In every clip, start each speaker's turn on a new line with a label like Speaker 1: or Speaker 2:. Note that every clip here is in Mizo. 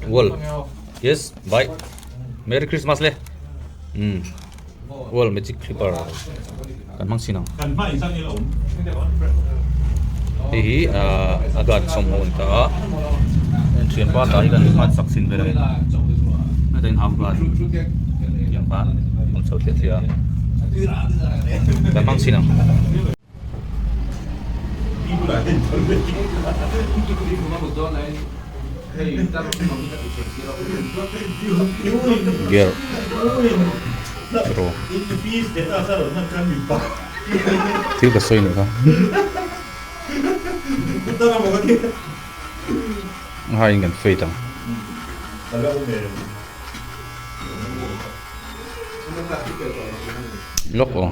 Speaker 1: Wall yes bye merry christmas le um wall magic clipper kan hmang sin ang hei hi a guard sawmhmuh a ni ta a thianpa tah hi kan hman sak sin vel a ni heta in half guard tiang khan awm chho thliah thliah a kan hmang sin ang. Gear rawh thil ka sawi nih kha a in kan fade ang. Lawk aw.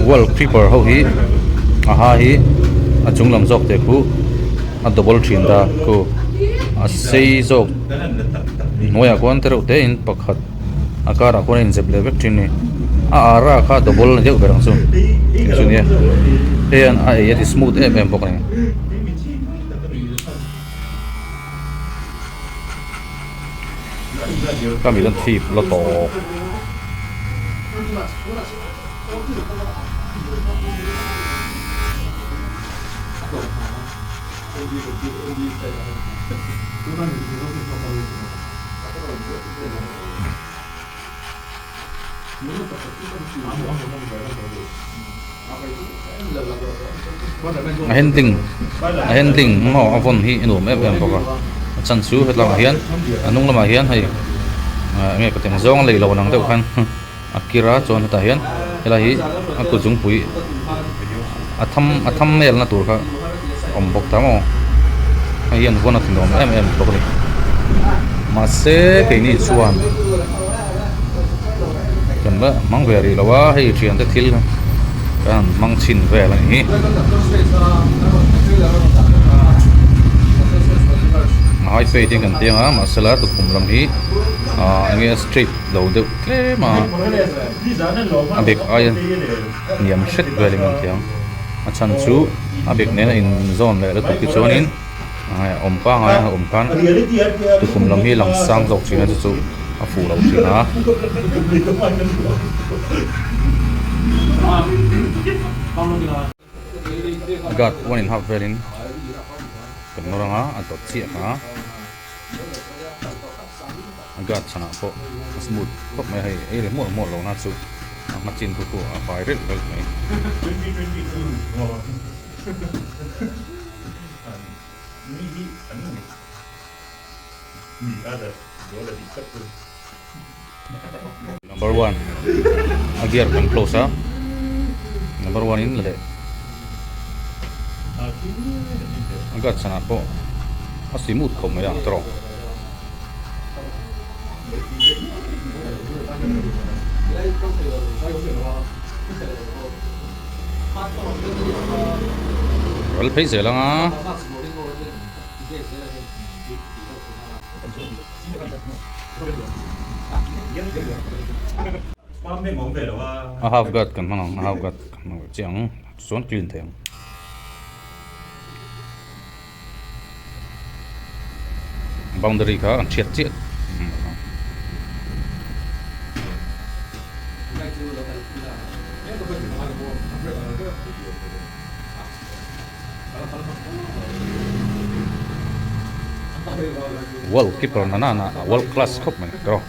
Speaker 1: Wall creeper ho hi a ha hi a chung lam zawk te khu a double thin ta khu a sei zawk hnuaiah khuan tereuh te in pakhat a karah khuan a inzep leh vek thin a ni a ara kha double a ni deuh ber ang chu chu nia hei hian a ei a ti smooth em em bawk a ni. Ka mit an thip la tawp. A handling a handling maw a vawn hi a nuam em em bawk a a chhan chu hetlangah hian a hnung lamah hian hei ah enge ka tih ang zawng a lei lo ang deuh khan a kir a chuan hetah hian helai hi a kut zungpui a tham a tham melna tur kha a awm bawk ta maw hei hian vawn a ti nuam em em bawk a ni mahse keini chuan. Kan la hmang ve rih lo a, hei thiante thil kan han hmang chhin vel a ni hi. A high fade in kan tiang a mahse la tukhum lam hi ah enge a straight lo deuh tlem a a bag aia hniam hret velin kan tiang a chhan chu a bag nena inzawn leh lutuk hi chuanin awm pangai a awm khan tukhum lam hi lang sang zawk thin a chu chu a fuh lo thin a. Guard one and half velin kan nawr anga a dawt chiah kha a guard chhanah pawh a smooth khawp mai a hei ei leh hmuah hmuah lo na chu a hma chin khu khu a fai relh relh mai. Number one a gear kan close a number one in leh a guard chhanah pawh a smooth khawp mai a tawrh. Ral phei zel ang a. A half guard kan hmang ang a half guard kan hmang ve chiah ang chuan clean thei ang. Boundary kha an hriat chiah. World keeper na nana a world class khawp mai tawh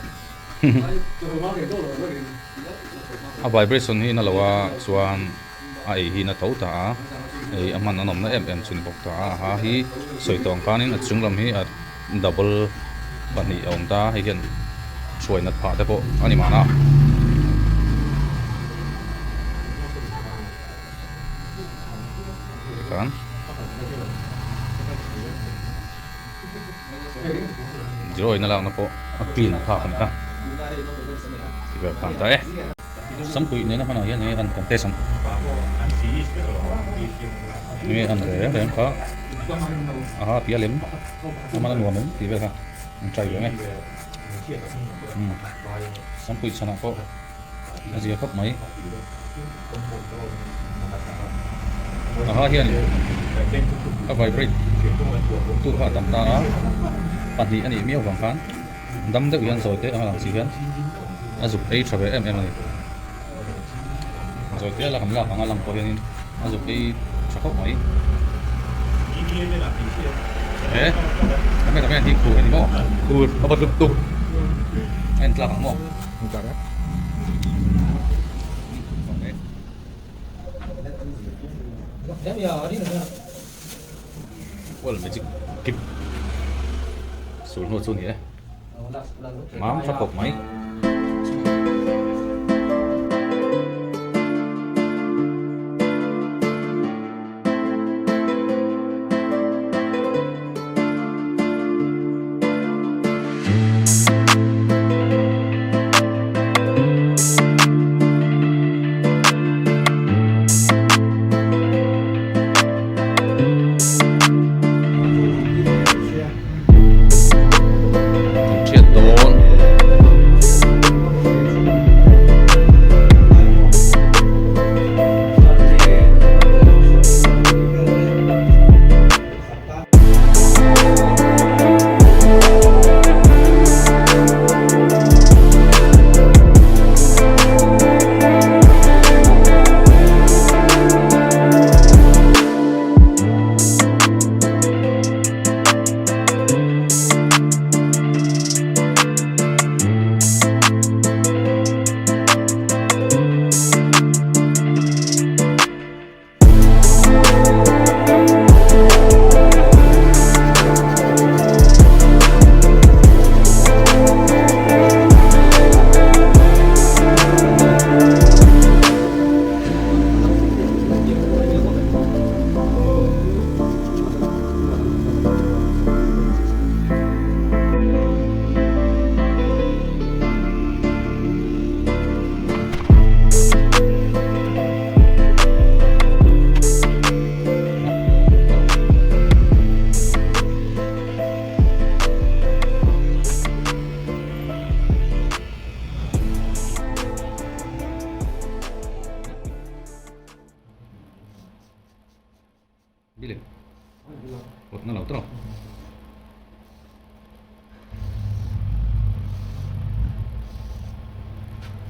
Speaker 1: a vibration hi na lo a chuan a ei hi na tho ta a ei a hman a nawmna em em chu ni bawk ta a ha hi sawi tawh ang khanin a chung lam hi a double pahnih a awm ta a hei hian hruai nat phah te pawh a ni mahna. Khan zero in a lakna pawh a clean phak a ni a ti vel khan ta e. Sampuih nena hmanah hian enge an kan test ang enge an reng reng kha aha tia lem a hman a nuam em tih vel kha an try ve ang e umm Sampuih chhanah pawh a zia khawp mai aha hian a vibrate tu kha a tam ta a pahnih a nih miau vang khan. Dam deuh hian zawi te ang a lang si hian a zuk ei tha ve em em a ni. Zawi te a kan lak ang a lang pawh hianin a zuk ei tha khawp mai. He kan hmet ang hian hi khur a ni maw?
Speaker 2: Khur a va hlut tuk.
Speaker 1: A en tlak ang maw?
Speaker 2: En tlak e.
Speaker 1: Well magic kip sul hnu chu a ni e mam tha khawp mai. Thiat dawn.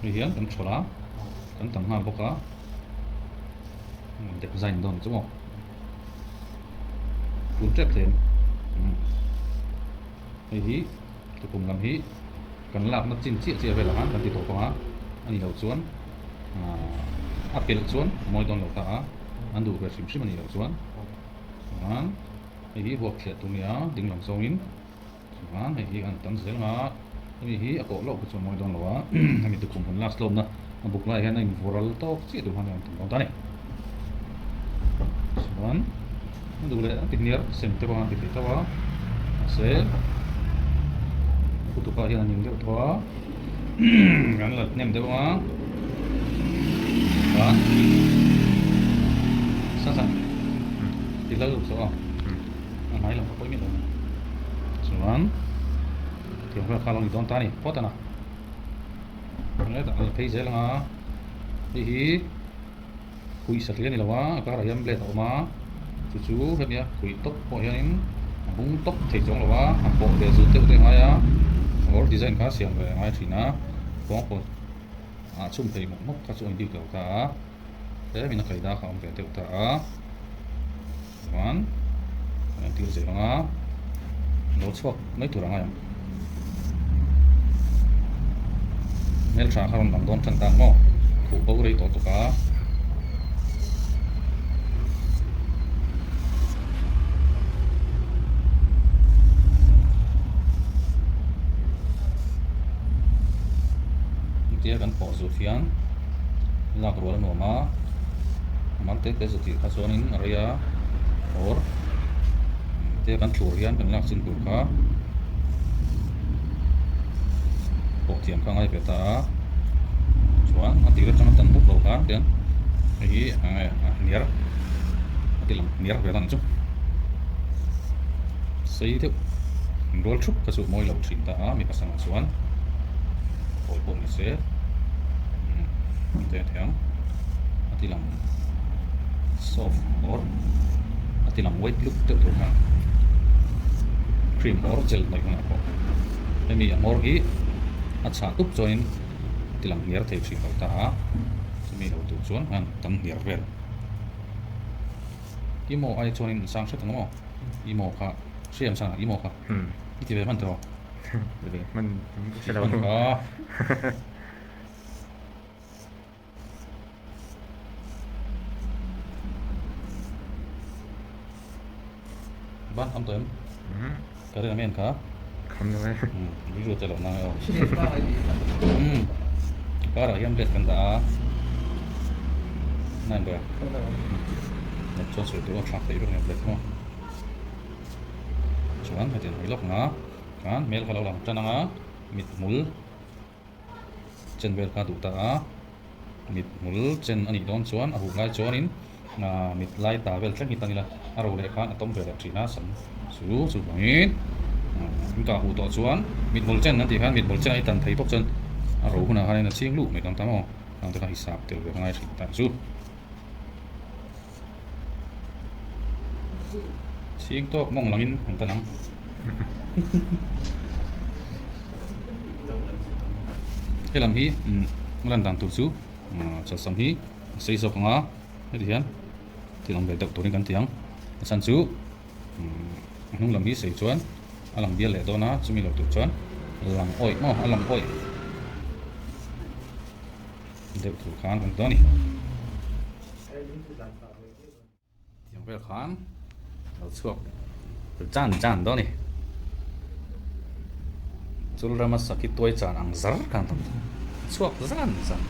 Speaker 1: Hei hian kan thawl a kan tam nghal bawk a design dawn chu maw tun tep thei hei hi tukum lam hi kan lakna chin chiah chiah velah khan kan ti tawp ang a a nih loh chuan a pelh chuan a mawi dawn lo ta a an duh ve hrim hrim a nih loh chuan chuan hei hi vuak thliah tur a ni a ding lam zawngin. Chuan hei hi an tam zel ang a, hemi hi a kawh loh kha chu a mawi dawn lo a, hemi tukhum hun last lawmna a buk lai hian a invural tawk chiah tur khan a rawn tum dawn ta a ni. Chuan a duh leh a ti hniar sem te pawh a ti thei tho a, mahse putupa hian a ning deuh tawh a, kan la hnem deuh ang a, chuan sasa ti lal luh zawh a. A hmai lam ka pawi miah lo ang. Chuan tiang vel kha a lo ni dawn ta a ni phawt a na. Hetah a la phei zel ang a, hei hi huih satliah a ni lo a, a karah hian blade a awm a, chu chu hemi a huih tawp pawh hianin a bung tawp thei chuang lo a, a pawh ve zut deuh te a ngai a, or design kha siam ve a ngai thin a, kawng pawh ah chhum thei mawp mawp kha chu a ni bik lo ta a, tlemin a kaida kha a awm ve deuh ta a. Chuan kan entir zel ang a, lo chhuak mai tur a ngai ang. Hmeltha kha rawn lang dawn tan tan maw? Khuh bo rei tawh tuk a. Hetia kan pawh zut hian lak rual a nuam a, a mal te te zut tih kha chuanin a rei a. Or hetia kan thlur hian kan lak chin tur kha pawh thiam kha a ngai ve ta a, chuan a tir atanga tan buk lo khan tian hei hi a hniar a ti lang hniar ve ta ang chu sei deuh rual thup kha chu mawi lo thin ta a mipa sangah chuan kawi pawh ni se umm te ang a ti lang soft or a ti lang white look deuh tur khan cream or gel hnawih hunah pawh hemi a hmawr hi a chhah tup chuanin a ti lang hniar thei thin lo ta a chumi lo tur chuan han tam hniar vel emaw ai chuanin sang hret ang maw emaw kha hriam sang emaw kha i ti ve hman tawh
Speaker 2: ve hman hre lo
Speaker 1: kha. Ban kham tawh em? Ka rin ang em kha?
Speaker 2: Kham lo e.
Speaker 1: Rilru te lo nang e aw. Karah hian blade kan dah a. Nine ber. Net chuan sawi tur a thlak theih vek nia blade maw. Chuan hetiang hawi lawk ang a. Khan hmel kha lo lang tan ang a. Mithmul. Chen vel kha duh ta a, mit hmul chen a nih dawn chuan a huh lai chuanin mit lai ta vel thleng hi tan ila a ro leh khan a tawm ve leh thin a sam chu chuvangin in kah huh tawh chuan mit hmul chen an tih khan mit hmul chen a i tan thei bawk chuan a ro hunah khanin a ching luh mai dawn ta maw ang te kha hisap tel ve ka ngai thin ta chu. Chhing tawk mawng langin an tan ang. Helam hi a lan dan tur chu chalsam hi a sei zawk ang a, heti hian thil awm ve deuh turin kan ti ang. A chhan chu a hnung lam hi sei chuan a lang bial leh dawn a, chumi lo tur chuan lang awih maw a lang awih deuh tur khan kan ti dawn a ni. Tiang vel khan lo chhuak chan chan dawn a ni. Chul rama sakhi tuai chan ang zar khan tam chhuak zan zan.